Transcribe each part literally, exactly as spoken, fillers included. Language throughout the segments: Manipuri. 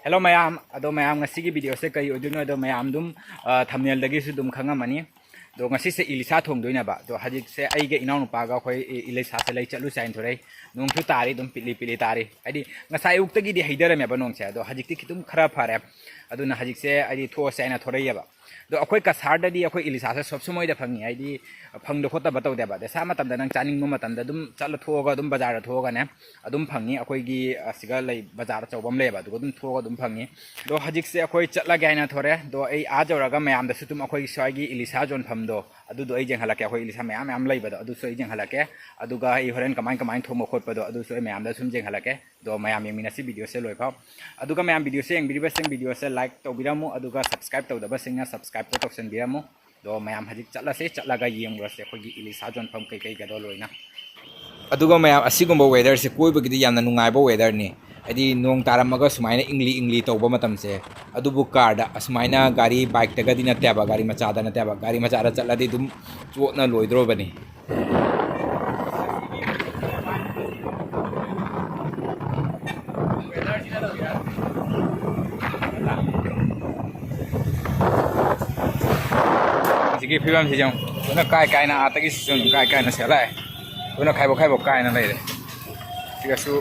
Hello ꯃꯌꯥꯝ, ꯑꯗꯣ ꯃꯌꯥꯝ, ꯉꯁꯤꯒꯤ videoꯁꯦ ꯀꯔꯤ ꯑꯣꯏꯗꯣꯏꯅꯣ? ꯑꯗꯣ ꯃꯌꯥꯝ ꯑꯗꯨꯝ, ꯑ, thumbnailꯗꯒꯤꯁꯨ ꯑꯗꯨꯝ ꯈꯪꯉꯝꯃꯅꯤ꯫ ꯑꯗꯣ ꯉꯁꯤꯁꯦ ꯏꯂꯤꯁꯥ ꯊꯣꯡꯗꯣꯏꯅꯦꯕ꯫ ꯑꯗꯣ ꯍꯧꯖꯤꯛꯁꯦ ꯑꯩꯒ ꯏꯅꯥꯎꯅꯨꯄꯥꯒ ꯑꯩꯈꯣꯏ ꯏ-, ꯏꯂꯤꯁꯥꯁꯦ ꯂꯩ ꯆꯠꯂꯨꯁꯦ ꯍꯥꯏꯅ ꯊꯣꯔꯛꯏ꯫ ꯅꯣꯡꯁꯨ ꯇꯥꯔꯤ, ꯑꯗꯨꯝ ꯄꯤꯠꯂꯤ ꯄꯤꯠꯂꯤ ꯇꯥꯔꯤ꯫ ꯍꯥꯏꯗꯤ ꯉꯁꯥꯏ ꯑꯌꯨꯛꯇꯒꯤꯗꯤ ꯍꯩꯊꯔꯝꯃꯦꯕ ꯅꯣꯡꯁꯦ, ꯑꯗꯣ ꯍꯧꯖꯤꯛꯇꯤ ꯈꯤꯇꯪ ꯈꯔ ꯐꯔꯦ꯫ ꯑꯗꯨꯅ ꯍꯧꯖꯤꯛꯁꯦ ꯍꯥꯏꯗꯤ ꯊꯣꯛꯑꯁꯦ ꯍꯥꯏꯅ ꯊꯣꯔꯛꯏꯑꯕ꯫ ꯑꯗꯣ ꯑꯩꯈꯣꯏ ꯀꯁꯥꯔꯗꯗꯤ ꯑꯩꯈꯣꯏ ꯏꯂꯤꯁꯥꯁꯦ ꯁꯣꯞ ꯁꯨꯃꯣꯏꯗ ꯐꯪꯉꯤ, ꯍꯥꯏꯗꯤ ꯐꯪꯗ ꯈꯣꯠꯇꯕ ꯇꯧꯗꯦꯕ꯫ ꯗꯦꯁꯥ ꯃꯇꯝꯗ ꯅꯪ ꯆꯥꯅꯤꯡꯕ ꯃꯇꯝꯗ ꯑꯗꯨꯝ ꯆꯠꯂ ꯊꯣꯛꯑꯒ ꯑꯗꯨꯝ ꯕꯖꯥꯔꯗ ꯊꯣꯛꯑꯒꯅꯦ ꯑꯗꯨꯝ ꯐꯪꯉꯤ꯫ ꯑꯩꯈꯣꯏꯒꯤ ꯑꯁꯤꯒ ꯂꯩ ꯕꯖꯥꯔ ꯑꯆꯧꯕ ꯑꯃ ꯂꯩꯌꯦꯕ, ꯑꯗꯨꯒ ꯑꯗꯨꯝ ꯊꯣꯛꯑꯒ ꯑꯗꯨꯝ ꯐꯪꯉꯤ꯫ ꯑꯗꯣ ꯍꯧꯖꯤꯛꯁꯦ ꯑꯩꯈꯣꯏ ꯆꯠꯂꯒꯦ ꯍꯥꯏꯅ ꯊꯣꯔꯦ꯫ ꯑꯗꯣ ꯑꯩ ꯑꯥ ꯌꯧꯔꯒ ꯃꯌꯥꯝꯗꯁꯨ ꯑꯗꯨꯝ ꯑꯩꯈꯣꯏ ꯁ꯭ꯋꯥꯏꯒꯤ ꯏꯂꯤꯁꯥ ꯌꯣꯟꯐꯝꯗꯣ ꯑꯗꯨꯗꯣ ꯑꯩ ꯌꯦꯡꯍꯜꯂꯛꯀꯦ꯫ ꯑꯩꯈꯣꯏ ꯏꯂꯤꯁꯥ ꯃꯌꯥꯝ ꯃꯌꯥꯝ ꯂꯩꯕꯗꯣ ꯑꯗꯨꯁꯨ ꯑꯩ ꯌꯦꯡꯍꯜꯂꯛꯀꯦ꯫ ꯑꯗꯨꯒ ꯑꯩ ꯍꯣꯔꯦꯟ ꯀꯃꯥꯏ ꯀꯃꯥꯏꯅ ꯊꯣꯡꯕ ꯈꯣꯠꯄꯗꯣ ꯑꯗꯨꯁꯨ ꯑꯩ ꯃꯌꯥꯝꯗ ꯁꯨꯝ ꯌꯦꯡꯍꯜꯂꯛꯀꯦ꯫ ꯑꯗꯣ ꯃꯌꯥꯝ ꯌꯦꯡꯃꯤꯟꯅꯁꯤ videoꯁꯦ ꯂꯣꯏꯐꯥꯎ꯫ ꯑꯗꯨꯒ ꯃꯌꯥꯝ videoꯁꯦ ꯌꯦꯡꯕꯤꯔꯤꯕꯁꯤꯡ videoꯁꯦ like ꯇꯧꯕꯤꯔꯝꯃꯨ, ꯑꯗꯨꯒ subscribe ꯇꯧꯗꯕꯁꯤꯡꯅ subscribeꯇꯣ ꯇꯧꯁꯟꯕꯤꯔꯝꯃꯨ꯫ ꯑꯗꯣ ꯃꯌꯥꯝ ꯍꯧꯖꯤꯛ ꯆꯠꯂꯁꯦ, ꯆꯠꯂꯒ ꯌꯦꯡꯉꯨꯔꯁꯦ ꯑꯩꯈꯣꯏꯒꯤ ꯏꯂꯤꯁꯥ ꯌꯣꯟꯐꯝ ꯀꯩꯀꯩꯒꯗꯣ ꯂꯣꯏꯅ꯫ ꯑꯗꯨꯒ ꯃꯌꯥꯝ, ꯑꯁꯤꯒꯨꯝꯕ weatherꯁꯦ ꯀꯣꯏꯕꯒꯤꯗꯤ ꯌꯥꯝꯅ ꯅꯨꯡꯉꯥꯏꯕ weatherꯅꯤ꯫ ꯍꯥꯏꯗꯤ ꯅꯣꯡ ꯇꯥꯔꯝꯃꯒ ꯁꯨꯃꯥꯏꯅ ꯏꯪꯂꯤ ꯏꯪꯂꯤ ꯇꯧꯕ ꯃꯇꯝꯁꯦ꯫ ꯑꯗꯨꯕꯨ ꯀꯥꯔꯗ, ꯑꯁꯨꯃꯥꯏꯅ ꯒꯥꯔꯤ, ꯕꯥꯏꯛꯇꯒꯗꯤ ꯅꯠꯇꯦꯕ, ꯒꯥꯔꯤ ꯃꯆꯥꯗ ꯅꯠꯇꯦꯕ, ꯒꯥꯔꯤ ꯃꯆꯥꯗ ꯆꯠꯂꯗꯤ ꯑꯗꯨꯝ ꯆꯣꯠꯅ ꯂꯣꯏꯗ꯭ꯔꯣꯕꯅꯤ꯫ ꯍꯧꯖꯤꯛꯀꯤ ꯐꯤꯕꯝꯁꯤ ꯌꯦꯡꯉꯨ꯫ ꯑꯗꯨꯅ ꯀꯥꯏ ꯀꯥꯏꯅ ꯑꯥꯗꯒꯤ ꯁꯤꯁꯨ ꯀꯥꯏ ꯀꯥꯏꯅ ꯁꯦꯠꯂꯛꯑꯦ꯫ ꯑꯗꯨꯅ ꯈꯥꯏꯕꯣꯛ ꯈꯥꯏꯕꯣꯛ ꯀꯥꯏꯅ ꯂꯩꯔꯦ꯫ ꯁꯤꯒꯁꯨ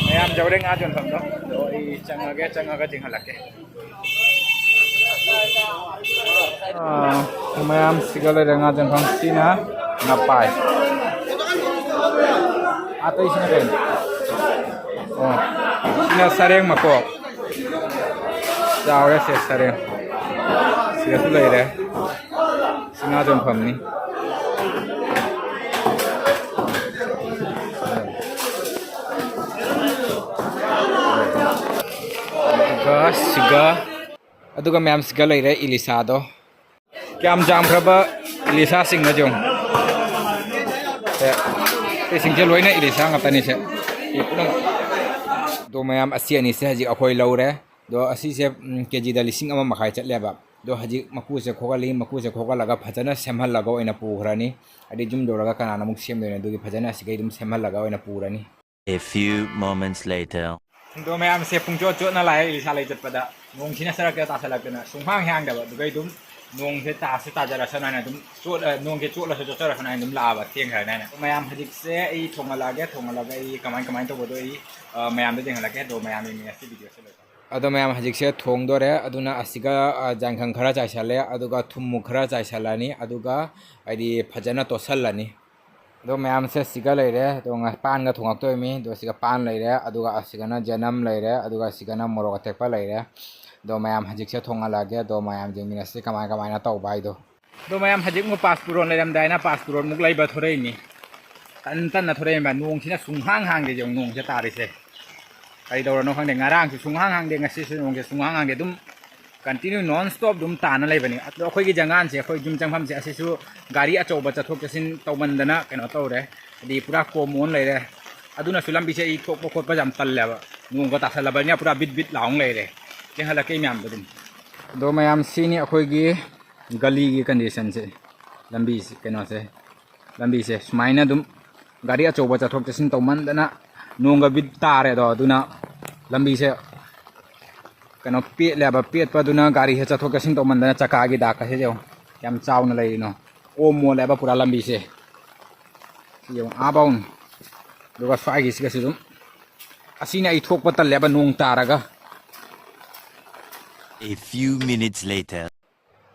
ꯃꯌꯥꯝ ꯌꯧꯔꯦ ꯉꯥ ꯌꯣꯟꯐꯝꯗꯣ꯫ ꯑꯗꯣ ꯑꯩ ꯆꯪꯉꯒꯦ, ꯆꯪꯉꯒ ꯆꯤꯡꯍꯜꯂꯛꯀꯦ꯫ ꯑꯥ, ꯃꯌꯥꯝ ꯁꯤꯒ ꯂꯩꯔꯦ ꯉꯥ ꯌꯣꯟꯐꯝ꯫ ꯁꯤꯅ ꯉꯄꯥꯏ꯫ ꯑꯇꯩꯁꯤꯅ ꯀꯩꯅꯣ? ꯑꯣ, ꯁꯤꯅ ꯁꯔꯦꯡ ꯃꯀꯣꯛ꯫ ꯆꯥꯎꯔꯦ ꯁꯦ ꯁꯔꯦꯡ꯫ ꯁꯤꯒꯁꯨ ꯂꯩꯔꯦ꯫ ꯁꯤ ꯉꯥ ꯌꯣꯟꯐꯝꯅꯤ꯫ ꯑꯗꯨꯒ ꯁꯤꯒ, ꯑꯗꯨꯒ ꯃꯌꯥꯝ ꯁꯤꯒ ꯂꯩꯔꯦ ꯏꯂꯤꯁꯥꯗꯣ꯫ ꯀꯌꯥꯝ ꯌꯥꯝꯈ꯭ꯔꯕ ꯏꯂꯤꯁꯥꯁꯤꯡꯅꯣ ꯌꯦꯡꯉꯨ꯫ ꯁꯦ, ꯁꯤꯁꯤꯡꯁꯦ ꯂꯣꯏꯅ ꯏꯂꯤꯁꯥ ꯉꯥꯛꯇꯅꯤ ꯁꯦ꯫ ꯁꯤ ꯄꯨꯝꯅꯃꯛ꯫ ꯑꯗꯣ ꯃꯌꯥꯝ ꯑꯁꯤ ꯑꯅꯤꯁꯦ ꯍꯧꯖꯤꯛ ꯑꯩꯈꯣꯏ ꯂꯧꯔꯦ꯫ ꯑꯗꯣ ꯑꯁꯤꯁꯦ, ꯎꯝ, ꯀꯦ ꯖꯤꯗ ꯂꯤꯁꯤꯡ ꯑꯃ ꯃꯈꯥꯏ ꯆꯠꯂꯦꯕ꯫ ꯑꯗꯣ ꯍꯧꯖꯤꯛ ꯃꯀꯨꯁꯦ ꯈꯣꯛꯍꯜꯂꯤ, ꯃꯀꯨꯁꯦ ꯈꯣꯛꯍꯜꯂꯒ ꯐꯖꯅ ꯁꯦꯝꯍꯜꯂꯒ ꯑꯣꯏꯅ ꯄꯨꯈ꯭ꯔꯅꯤ꯫ ꯍꯥꯏꯗꯤ ꯌꯨꯝ ꯌꯧꯔꯒ ꯀꯅꯥꯅ ꯑꯃꯨꯛ ꯁꯦꯝꯗꯣꯏꯅꯣ, ꯑꯗꯨꯒꯤ ꯐꯖꯅ ꯑꯁꯤꯈꯩ ꯑꯗꯨꯝ ꯁꯦꯝꯍꯜꯂꯒ ꯑꯣꯏꯅ ꯄꯨꯔꯅꯤ꯫ A few moments later. ꯑꯗꯣ ꯃꯌꯥꯝꯁꯦ ꯄꯨꯡꯆꯣꯠ ꯆꯣꯠꯅ ꯂꯥꯛꯑꯦ ꯏꯂꯤꯁꯥ ꯂꯩ ꯆꯠꯄꯗ꯫ ꯅꯣꯡꯁꯤꯅ ꯁꯔꯛꯇ ꯇꯥꯁꯜꯂꯛꯇꯅ ꯁꯨꯡꯍꯥꯡ ꯍꯦꯛ ꯍꯥꯡꯗꯕ꯫ ꯑꯗꯨꯒ ꯑꯗꯨꯝ ꯅꯣꯡꯁꯦ ꯇꯥꯁꯤ ꯇꯥꯖꯔꯁꯅꯨ ꯍꯥꯏꯅ ꯑꯗꯨꯝ ꯆꯣꯠ-, ꯑ, ꯅꯣꯡꯁꯦ ꯆꯣꯠꯂꯁꯨ ꯆꯣꯠꯆꯔꯁꯅꯨ ꯍꯥꯏꯅ ꯑꯗꯨꯝ ꯂꯥꯛꯑꯕ ꯊꯦꯡꯈ꯭ꯔꯅꯤ ꯍꯥꯏꯅ꯫ ꯑꯗꯣ ꯃꯌꯥꯝ ꯍꯧꯖꯤꯛꯁꯦ ꯑꯩ ꯊꯣꯡꯍꯜꯂꯛꯑꯒꯦ꯫ ꯊꯣꯡꯍꯜꯂꯒ ꯑꯩ ꯀꯃꯥꯏ ꯀꯃꯥꯏꯅ ꯇꯧꯕꯗꯣ ꯑꯩ, ꯑ, ꯃꯌꯥꯝꯗ ꯌꯦꯡꯍꯜꯂꯛꯀꯦ꯫ ꯑꯗꯣ ꯃꯌꯥꯝ ꯌꯦꯡꯃꯤꯟꯅꯁꯤ ꯚꯤꯗꯤꯑꯣꯁꯦ ꯂꯣꯏꯕ꯫ ꯑꯗꯣ ꯃꯌꯥꯝ ꯍꯧꯖꯤꯛꯁꯦ ꯊꯣꯡꯗꯣꯔꯦ꯫ ꯑꯗꯨꯅ ꯑꯁꯤꯒ, ꯑ, ꯖꯥꯡꯈꯪ ꯈꯔ ꯆꯥꯏꯁꯜꯂꯦ, ꯑꯗꯨꯒ ꯊꯨꯝꯃꯨꯛ ꯈꯔ ꯆꯥꯏꯁꯜꯂꯅꯤ, ꯑꯗꯨꯒ ꯍꯥꯏꯗꯤ ꯐꯖꯅ ꯇꯣꯠꯁꯜꯂꯅꯤ꯫ ꯑꯗꯣ ꯃꯌꯥꯝꯁꯦ ꯁꯤꯒ ꯂꯩꯔꯦ꯫ ꯑꯗꯣ ꯉ-, ꯄꯥꯟꯒ ꯊꯣꯡꯉꯛꯇꯣꯏꯃꯤ꯫ ꯑꯗꯣ ꯁꯤꯒ ꯄꯥꯟ ꯂꯩꯔꯦ, ꯑꯗꯨꯒ ꯑꯁꯤꯒꯅ ꯖꯅꯝ ꯂꯩꯔꯦ, ꯑꯗꯨꯒ ꯑꯁꯤꯒꯅ ꯃꯣꯔꯣꯛ ꯑꯇꯦꯛꯄ ꯂꯩꯔꯦ꯫ ꯑꯗꯣ ꯃꯌꯥꯝ ꯍꯧꯖꯤꯛꯁꯦ ꯊꯣꯡꯍꯜꯂꯛꯑꯒꯦ꯫ ꯑꯗꯣ ꯃꯌꯥꯝ ꯌꯦꯡꯃꯤꯟꯅꯁꯤ ꯀꯃꯥꯏ ꯀꯃꯥꯏꯅ ꯇꯧꯕ ꯍꯥꯏꯗꯣ꯫ ꯑꯗꯣ ꯃꯌꯥꯝ ꯍꯧꯖꯤꯛ ꯑꯃꯨꯛ ꯄꯥꯁꯄꯨꯔꯣꯟ ꯂꯩꯔꯝꯗꯥꯏꯅ ꯄꯥꯁꯄꯨꯔꯣꯟꯃꯨꯛ ꯂꯩꯕ ꯊꯣꯔꯛꯏꯅꯤ꯫ ꯇꯟ ꯇꯟꯅ ꯊꯣꯔꯛꯏꯕ꯫ ꯅꯣꯡꯁꯤꯅ ꯁꯨꯡꯍꯥꯡ ꯍꯥꯡꯗꯦ꯫ ꯌꯦꯡꯉꯨ, ꯅꯣꯡꯁꯦ ꯇꯥꯔꯤꯁꯦ꯫ ꯀꯔꯤ ꯇꯧꯔꯅꯣ ꯈꯪꯗꯦ꯫ ꯉꯔꯥꯡꯁꯨ ꯁꯨꯡꯍꯥꯡ ꯍꯥꯡꯗꯦ, ꯉꯁꯤꯁꯨ ꯅꯣꯡꯁꯦ ꯁꯨꯡꯍꯥꯡ ꯍꯥꯡꯗꯦ꯫ ꯑꯗꯨꯝ continue non stop ꯑꯗꯨꯝ ꯇꯥꯅ ꯂꯩꯕꯅꯤ꯫ ꯑꯗꯣ ꯑꯩꯈꯣꯏꯒꯤ ꯖꯒꯥꯁꯦ, ꯑꯩꯈꯣꯏ ꯌꯨꯝ ꯆꯪꯐꯝꯁꯦ ꯑꯁꯤꯁꯨ ꯒꯥꯔꯤ ꯑꯆꯧꯕ ꯆꯠꯊꯣꯛ ꯆꯠꯁꯤꯟ ꯇꯧꯃꯟꯗꯅ ꯀꯩꯅꯣ ꯇꯧꯔꯦ, ꯍꯥꯏꯗꯤ ꯄꯨꯔꯥ ꯀꯣꯝ ꯑꯣꯟ ꯂꯩꯔꯦ꯫ ꯑꯗꯨꯅꯁꯨ ꯂꯝꯕꯤꯁꯦ ꯑꯩ ꯊꯣꯛꯄ ꯈꯣꯠꯄ ꯌꯥꯝ ꯇꯜꯂꯦꯕ, ꯅꯣꯡꯒ ꯇꯥꯁꯜꯂꯕꯅꯤꯅ ꯄꯨꯔꯥ ꯕꯤꯠ ꯕꯤꯠ ꯂꯥꯎꯅ ꯂꯩꯔꯦ꯫ ꯆꯦꯟꯍꯜꯂꯛꯀꯦ ꯃꯌꯥꯝꯗꯣ ꯑꯗꯨꯝ꯫ ꯑꯗꯣ ꯃꯌꯥꯝ, ꯁꯤꯅꯤ ꯑꯩꯈꯣꯏꯒꯤ ꯒꯂꯤꯒꯤ condition ꯁꯦ꯫ ꯂꯝꯕꯤꯁꯦ, ꯀꯩꯅꯣꯁꯦ, ꯂꯝꯕꯤꯁꯦ ꯁꯨꯃꯥꯏꯅ ꯑꯗꯨꯝ ꯒꯥꯔꯤ ꯑꯆꯧꯕ ꯆꯠꯊꯣꯛ ꯆꯠꯁꯤꯟ ꯇꯧꯃꯟꯗꯅ ꯅꯣꯡꯒ ꯕꯤꯠ ꯇꯥꯔꯦ꯫ ꯑꯗꯣ ꯑꯗꯨꯅ ꯂꯝꯕꯤꯁꯦ ꯀꯩꯅꯣ ꯄꯦꯠꯂꯦꯕ, ꯄꯦꯠꯄꯗꯨꯅ ꯒꯥꯔꯤꯁꯦ ꯆꯠꯊꯣꯛ ꯆꯠꯁꯤꯟ ꯇꯧꯃꯟꯗꯅ ꯆꯀꯥꯒꯤ ꯗꯥꯛꯀꯁꯦ ꯌꯦꯡꯉꯣ, ꯀꯌꯥꯝ ꯆꯥꯎꯅ ꯂꯩꯔꯤꯅꯣ꯫ ꯑꯣꯝ ꯃꯣꯜꯂꯦꯕ ꯄꯨꯔꯥ ꯂꯝꯕꯤꯁꯦ꯫ ꯁꯤ ꯌꯦꯡꯉꯣ, ꯑꯥ ꯐꯥꯎꯅꯤ꯫ ꯑꯗꯨꯒ ꯁ꯭ꯋꯥꯏꯒꯤꯁꯤꯒꯁꯨ ꯑꯗꯨꯝ, ꯑꯁꯤꯅ ꯑꯩ ꯊꯣꯛꯄ ꯇꯜꯂꯦꯕ ꯅꯣꯡ ꯇꯥꯔꯒ꯫ A few minutes later.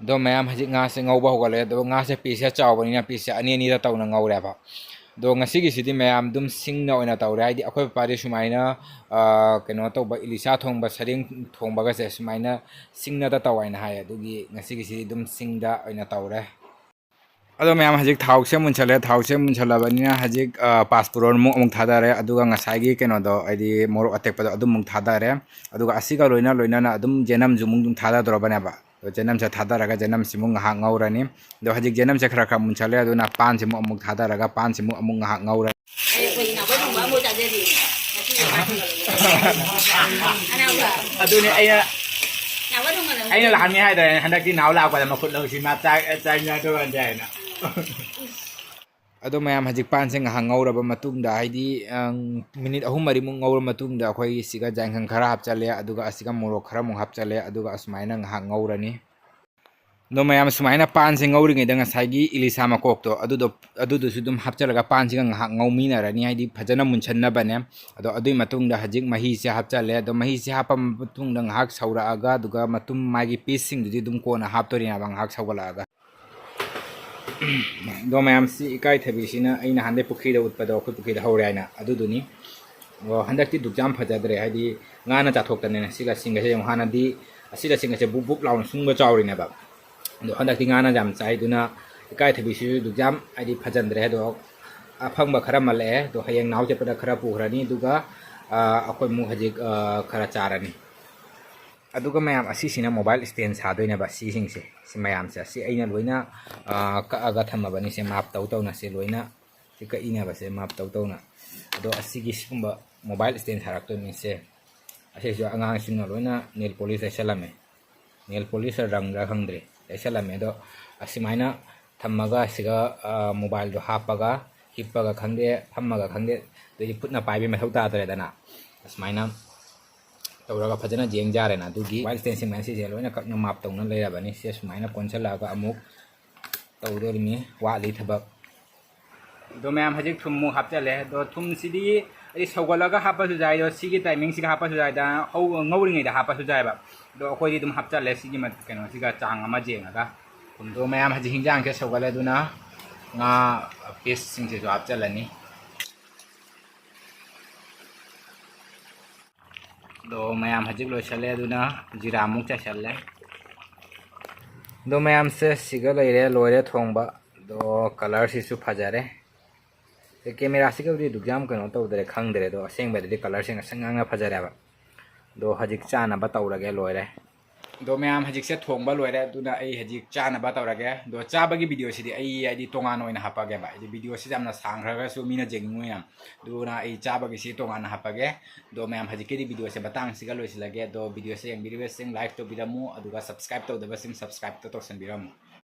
ꯑꯗꯣ ꯃꯌꯥꯝ, ꯍꯧꯖꯤꯛ ꯉꯥꯁꯦ ꯉꯧꯕ ꯍꯧꯒꯠꯂꯦ꯫ ꯑꯗꯣ ꯉꯥꯁꯦ piece ꯁꯦ ꯆꯥꯎꯕꯅꯤꯅ piece ꯁꯦ ꯑꯅꯤ ꯑꯅꯤꯗ ꯇꯧꯅ ꯉꯧꯔꯦꯕ꯫ ꯑꯗꯣ ꯉꯁꯤꯒꯤꯁꯤꯗꯤ ꯃꯌꯥꯝ ꯑꯗꯨꯝ ꯁꯤꯡꯅ ꯑꯣꯏꯅ ꯇꯧꯔꯦ, ꯍꯥꯏꯗꯤ ꯑꯩꯈꯣꯏ ꯄꯄꯥꯗꯤ ꯁꯨꯃꯥꯏꯅ, ꯑ, ꯀꯩꯅꯣ ꯇꯧꯕ, ꯏꯂꯤꯁꯥ ꯊꯣꯡꯕ, ꯁꯔꯦꯡ ꯊꯣꯡꯕꯒꯁꯦ ꯁꯨꯃꯥꯏꯅ ꯁꯤꯡꯅꯗ ꯇꯧ ꯍꯥꯏꯅ ꯍꯥꯏ꯫ ꯑꯗꯨꯒꯤ ꯉꯁꯤꯒꯤꯁꯤꯗꯤ ꯑꯗꯨꯝ ꯁꯤꯡꯗ ꯑꯣꯏꯅ ꯇꯧꯔꯦ꯫ ꯑꯗꯣ ꯃꯌꯥꯝ, ꯍꯧꯖꯤꯛ ꯊꯥꯎꯁꯦ ꯃꯨꯟꯁꯜꯂꯦ꯫ ꯊꯥꯎꯁꯦ ꯃꯨꯟꯁꯜꯂꯕꯅꯤꯅ ꯍꯧꯖꯤꯛ, ꯑ, ꯄꯥꯁꯄꯨꯔꯣꯟ ꯑꯃꯨꯛ, ꯑꯃꯨꯛ ꯊꯥꯗꯔꯦ꯫ ꯑꯗꯨꯒ ꯉꯁꯥꯏꯒꯤ ꯀꯩꯅꯣꯗꯣ, ꯍꯥꯏꯗꯤ ꯃꯣꯔꯣꯛ ꯑꯇꯦꯛꯄꯗꯣ, ꯑꯗꯨꯝ ꯑꯃꯨꯛ ꯊꯥꯗꯔꯦ꯫ ꯑꯗꯨꯒ ꯑꯁꯤꯒ ꯂꯣꯏꯅ ꯂꯣꯏꯅꯅ ꯑꯗꯨꯝ ꯖꯦꯅꯝꯁꯨ ꯑꯃꯨꯛ ꯑꯗꯨꯝ ꯊꯥꯗꯗꯧꯔꯕꯅꯦꯕ꯫ ꯑꯗꯣ ꯖꯦꯅꯝꯁꯦ ꯊꯥꯗꯔꯒ ꯖꯦꯅꯝꯁꯤꯃꯨꯛ ꯉꯥꯏꯍꯥꯛ ꯉꯧꯔꯅꯤ꯫ ꯑꯗꯣ ꯍꯧꯖꯤꯛ ꯖꯦꯅꯝꯁꯦ ꯈꯔ ꯈꯔ ꯃꯨꯟꯁꯜꯂꯦ꯫ ꯑꯗꯨꯅ ꯄꯥꯟꯁꯤꯃꯨꯛ ꯑꯃꯨꯛ ꯊꯥꯗꯔꯒ ꯄꯥꯟꯁꯤꯃꯨꯛ ꯑꯃꯨꯛ ꯉꯥꯏꯍꯥꯛ ꯉꯧꯔꯅꯤ꯫ ꯑꯗꯨꯅꯦ ꯑꯩꯅ, ꯑꯩꯅ ꯂꯥꯛꯍꯟꯅꯤ ꯍꯥꯏꯗ꯭ꯔꯦ, ꯍꯟꯗꯛꯇꯤ ꯅꯥꯎ ꯂꯥꯛꯄꯗ ꯃꯈꯨꯠ ꯂꯧꯁꯤ ꯃꯥ ꯆꯥꯛ ꯆꯥꯏꯅꯗꯧꯔꯗꯤ ꯍꯥꯏꯅ꯫ ꯑꯗꯣ ꯃꯌꯥꯝ, ꯍꯧꯖꯤꯛ ꯄꯥꯟꯁꯦ ꯉꯥꯏꯍꯥꯛ ꯉꯧꯔꯕ ꯃꯇꯨꯡꯗ, ꯍꯥꯏꯗꯤ, ꯑꯪ, ꯃꯤꯅꯤꯠ ꯑꯍꯨꯝ ꯃꯔꯤꯃꯨꯛ ꯉꯧꯔ ꯃꯇꯨꯡꯗ, ꯑꯩꯈꯣꯏ ꯁꯤꯒ ꯖꯥꯏꯈꯪ ꯈꯔ ꯍꯥꯞꯆꯜꯂꯦ, ꯑꯗꯨꯒ ꯑꯁꯤꯒ ꯃꯣꯔꯣꯛ ꯈꯔꯃꯨꯛ ꯍꯥꯞꯆꯜꯂꯦ, ꯑꯗꯨꯒ ꯑꯁꯨꯃꯥꯏꯅ ꯉꯥꯏꯍꯥꯛ ꯉꯧꯔꯅꯤ꯫ ꯑꯗꯣ ꯃꯌꯥꯝ, ꯁꯨꯃꯥꯏꯅ ꯄꯥꯟꯁꯦ ꯉꯧꯔꯤꯉꯩꯗ ꯉꯁꯥꯏꯒꯤ ꯏꯂꯤꯁꯥ ꯃꯀꯣꯛꯇꯣ ꯑꯗꯨꯗꯣ, ꯑꯗꯨꯗꯨꯁꯨ ꯑꯗꯨꯝ ꯍꯥꯞꯆꯜꯂꯒ ꯄꯥꯟꯁꯤꯒ ꯉꯥꯏꯍꯥꯛ ꯉꯧꯃꯤꯟꯅꯔꯅꯤ, ꯍꯥꯏꯗꯤ ꯐꯖꯅ ꯃꯨꯟꯁꯟꯅꯕꯅꯦ꯫ ꯑꯗꯣ ꯑꯗꯨꯒꯤ ꯃꯇꯨꯡꯗ ꯍꯧꯖꯤꯛ ꯃꯍꯤꯁꯦ ꯍꯥꯞꯆꯜꯂꯦ꯫ ꯑꯗꯣ ꯃꯍꯤꯁꯦ ꯍꯥꯞꯄ ꯃꯇꯨꯡꯗ ꯉꯥꯏꯍꯥꯛ ꯁꯧꯔꯛꯑꯒ, ꯑꯗꯨꯒ ꯃꯇꯨꯝ ꯃꯥꯒꯤ ꯄꯤꯁꯁꯤꯡꯗꯨꯗꯤ ꯑꯗꯨꯝ ꯀꯣꯟꯅ ꯍꯥꯞꯇꯣꯔꯤꯅꯦꯕ, ꯉꯥꯏꯍꯥꯛ ꯁꯧꯒꯠꯂꯛꯑꯒ꯫ ꯑꯗꯣ ꯃꯌꯥꯝꯁꯤ, ꯏꯀꯥꯏꯊꯕꯤꯁꯤꯅ ꯑꯩꯅ ꯍꯥꯟꯗꯩ ꯄꯨꯈ꯭ꯔꯤꯗ ꯎꯠꯄꯗꯣ, ꯑꯩꯈꯣꯏ ꯄꯨꯈ꯭ꯔꯤꯗ ꯍꯧꯔꯦ ꯍꯥꯏꯅ, ꯑꯗꯨꯗꯨꯅꯤ꯫ ꯑꯗꯣ ꯍꯟꯗꯛꯇꯤ ꯑꯗꯨꯛ ꯌꯥꯝ ꯐꯖꯗ꯭ꯔꯦ, ꯍꯥꯏꯗꯤ ꯉꯥꯅ ꯆꯥꯊꯣꯛꯇꯅꯅꯦ꯫ ꯁꯤꯒ ꯁꯤꯡꯒꯁꯦ ꯌꯦꯡꯉꯨ, ꯍꯥꯟꯅꯗꯤ ꯑꯁꯤꯒ ꯁꯤꯡꯒꯁꯦ ꯕꯨꯞ ꯕꯨꯞ ꯂꯥꯎꯅ ꯁꯨꯡꯕ ꯆꯥꯎꯔꯤꯅꯦꯕ꯫ ꯑꯗꯣ ꯍꯟꯗꯛꯇꯤ ꯉꯥꯅ ꯌꯥꯝ ꯆꯥꯏꯗꯨꯅ, ꯏꯀꯥꯏꯊꯕꯤꯁꯤꯁꯨ ꯑꯗꯨꯛ ꯌꯥꯝ, ꯍꯥꯏꯗꯤ, ꯐꯖꯟꯗ꯭ꯔꯦ꯫ ꯑꯗꯣ ꯑꯐꯪꯕ ꯈꯔ ꯃꯜꯂꯛꯑꯦ꯫ ꯑꯗꯣ ꯍꯌꯦꯡ ꯅꯥꯎ ꯆꯠꯄꯗ ꯈꯔ ꯄꯨꯈ꯭ꯔꯅꯤ, ꯑꯗꯨꯒ, ꯑ, ꯑꯩꯈꯣꯏ ꯑꯃꯨꯛ ꯍꯧꯖꯤꯛ, ꯑ, ꯈꯔ ꯆꯥꯔꯅꯤ꯫ ꯑꯗꯨꯒ ꯃꯌꯥꯝ, ꯑꯁꯤꯁꯤꯅ ꯃꯣꯕꯥꯏꯜ ꯁ꯭ꯇꯦꯟ ꯁꯥꯗꯣꯏꯅꯦꯕ꯫ ꯁꯤꯁꯤꯡꯁꯦ, ꯁꯤ ꯃꯌꯥꯝꯁꯦ, ꯁꯤ ꯑꯩꯅ ꯂꯣꯏꯅ, ꯑ, ꯀꯛꯑꯒ ꯊꯝꯃꯕꯅꯤ꯫ ꯁꯦ ꯃꯥꯞ ꯇꯧ ꯇꯧꯅ ꯁꯤ ꯂꯣꯏꯅ, ꯁꯤ ꯀꯛꯏꯅꯦꯕ, ꯁꯦ ꯃꯥꯞ ꯇꯧ ꯇꯧꯅ꯫ ꯑꯗꯣ ꯑꯁꯤꯒꯤ ꯁꯤꯒꯨꯝꯕ ꯃꯣꯕꯥꯏꯜ ꯁ꯭ꯇꯦꯟ ꯁꯥꯔꯛꯇꯣꯏꯅꯤ꯫ ꯁꯦ ꯑꯁꯤꯁꯨ ꯑꯉꯥꯡꯁꯤꯡꯅ ꯂꯣꯏꯅ ꯅꯦꯜ ꯄꯣꯂꯤꯁ ꯇꯩꯁꯜꯂꯝꯃꯦ꯫ ꯅꯦꯜ ꯄꯣꯂꯤꯁ ꯔꯪꯗ꯭ꯔꯥ ꯈꯪꯗ꯭ꯔꯦ, ꯇꯩꯁꯜꯂꯝꯃꯦ꯫ ꯑꯗꯣ ꯑꯁꯨꯃꯥꯏꯅ ꯊꯝꯃꯒ ꯁꯤꯒ, ꯑ, ꯃꯣꯕꯥꯏꯜꯗꯣ ꯍꯥꯞꯄꯒ, ꯍꯤꯞꯄꯒ ꯈꯪꯗꯦ, ꯐꯝꯃꯒ ꯈꯪꯗꯦ, ꯑꯗꯩꯗꯤ ꯈꯨꯠꯅ ꯄꯥꯏꯕꯩ ꯃꯊꯧ ꯇꯥꯗ꯭ꯔꯦꯗꯅ꯫ ꯑꯁꯨꯃꯥꯏꯅ ꯇꯧꯔꯒ ꯐꯖꯅ ꯌꯦꯡ ꯌꯥꯔꯦꯅ꯫ ꯑꯗꯨꯒꯤ ꯃꯣꯕꯥꯏꯜ ꯁ꯭ꯇꯦꯟꯁꯤꯡ ꯃꯌꯥꯝ ꯁꯤꯁꯦ ꯂꯣꯏꯅ ꯀꯛꯅ ꯃꯥꯞ ꯇꯧꯅ ꯂꯩꯔꯕꯅꯤ꯫ ꯁꯦ ꯁꯨꯃꯥꯏꯅ ꯀꯣꯟꯁꯤꯜꯂꯛꯑꯒ ꯑꯃꯨꯛ ꯇꯧꯗꯣꯔꯤꯃꯤ, ꯋꯥꯠꯂꯤ ꯊꯕꯛ꯫ ꯑꯗꯣ ꯃꯌꯥꯝ, ꯍꯧꯖꯤꯛ ꯊꯨꯝꯃꯨꯛ ꯍꯥꯞꯆꯜꯂꯦ꯫ ꯑꯗꯣ ꯊꯨꯝꯁꯤꯗꯤ ꯑꯩ ꯁꯧꯒꯠꯂꯒ ꯍꯥꯞꯄꯁꯨ ꯌꯥꯏ, ꯑꯗꯣ ꯁꯤꯒꯤ ꯇꯥꯏꯃꯤꯡꯁꯤꯒ ꯍꯥꯞꯄꯁꯨ ꯌꯥꯏꯗ, ꯍꯧ-, ꯉꯧꯔꯤꯉꯩꯗ ꯍꯥꯞꯄꯁꯨ ꯌꯥꯏꯕ꯫ ꯑꯗꯣ ꯑꯩꯈꯣꯏꯗꯤ ꯑꯗꯨꯝ ꯍꯥꯞꯆꯜꯂꯦ ꯁꯤꯒꯤ ꯃ-, ꯀꯩꯅꯣꯁꯤꯒ ꯆꯥꯡ ꯑꯃ ꯌꯦꯡꯉꯒ꯫ ꯊꯨꯝꯗꯣ ꯃꯌꯥꯝ, ꯍꯧꯖꯤꯛ ꯍꯤꯟꯖꯥꯡꯁꯦ ꯁꯧꯒꯠꯂꯦ, ꯑꯗꯨꯅ ꯉꯥ ꯄꯤꯁꯁꯤꯡꯁꯤꯁꯨ ꯍꯥꯞꯆꯜꯂꯅꯤ꯫ ꯑꯗꯣ ꯃꯌꯥꯝ, ꯍꯧꯖꯤꯛ ꯂꯣꯏꯁꯜꯂꯦ, ꯑꯗꯨꯅ ꯖꯤꯔꯥꯃꯨꯛ ꯆꯥꯏꯁꯜꯂꯦ꯫ ꯑꯗꯣ ꯃꯌꯥꯝꯁꯦ ꯁꯤꯒ ꯂꯩꯔꯦ, ꯂꯣꯏꯔꯦ ꯊꯣꯡꯕ꯫ ꯑꯗꯣ ꯀꯂꯔꯁꯤꯁꯨ ꯐꯖꯔꯦ꯫ ꯑꯗꯩ ꯀꯦꯃꯦꯔꯥꯁꯤꯒꯕꯨꯗꯤ ꯑꯗꯨꯛ ꯌꯥꯝ ꯀꯩꯅꯣ ꯇꯧꯗ꯭ꯔꯦ, ꯈꯪꯗ꯭ꯔꯦ꯫ ꯑꯗꯣ ꯑꯁꯦꯡꯕꯗꯗꯤ ꯀꯂꯔꯁꯦ ꯉꯁꯪ ꯉꯥꯡꯅ ꯐꯖꯔꯦꯕ꯫ ꯑꯗꯣ ꯍꯧꯖꯤꯛ ꯆꯥꯅꯕ ꯇꯧꯔꯒꯦ, ꯂꯣꯏꯔꯦ꯫ ꯑꯗꯣ ꯃꯌꯥꯝ, ꯍꯧꯖꯤꯛꯁꯦ ꯊꯣꯡꯕ ꯂꯣꯏꯔꯦ, ꯑꯗꯨꯅ ꯑꯩ ꯍꯧꯖꯤꯛ ꯆꯥꯅꯕ ꯇꯧꯔꯒꯦ꯫ ꯑꯗꯣ ꯆꯥꯕꯒꯤ ꯚꯤꯗꯤꯑꯣꯁꯤꯗꯤ ꯑꯩ, ꯍꯥꯏꯗꯤ, ꯇꯣꯉꯥꯟꯅ ꯑꯣꯏꯅ ꯍꯥꯞꯄꯛꯑꯒꯦꯕ, ꯍꯥꯏꯗꯤ ꯚꯤꯗꯤꯑꯣꯁꯤ ꯌꯥꯝꯅ ꯁꯥꯡꯈ꯭ꯔꯒꯁꯨ ꯃꯤꯅ ꯌꯦꯡꯅꯤꯡꯉꯣꯏ ꯌꯥꯝ꯫ ꯑꯗꯨꯅ ꯑꯩ ꯆꯥꯕꯒꯤꯁꯤ ꯇꯣꯉꯥꯟꯅ ꯍꯥꯞꯄꯛꯑꯒꯦ꯫ ꯑꯗꯣ ꯃꯌꯥꯝ, ꯍꯧꯖꯤꯛꯀꯤꯗꯤ ꯚꯤꯗꯤꯑꯣꯁꯦ ꯃꯇꯥꯡꯁꯤꯒ ꯂꯣꯏꯁꯤꯜꯂꯒꯦ꯫ ꯑꯗꯣ ꯚꯤꯗꯤꯑꯣꯁꯦ ꯌꯦꯡꯕꯤꯔꯤꯕꯁꯤꯡ like ꯇꯧꯕꯤꯔꯝꯃꯨ, ꯑꯗꯨꯒ subscribe ꯇꯧꯗꯕꯁꯤꯡ subscribe ꯇꯣ ꯇꯧꯁꯟꯕꯤꯔꯝꯃꯨ꯫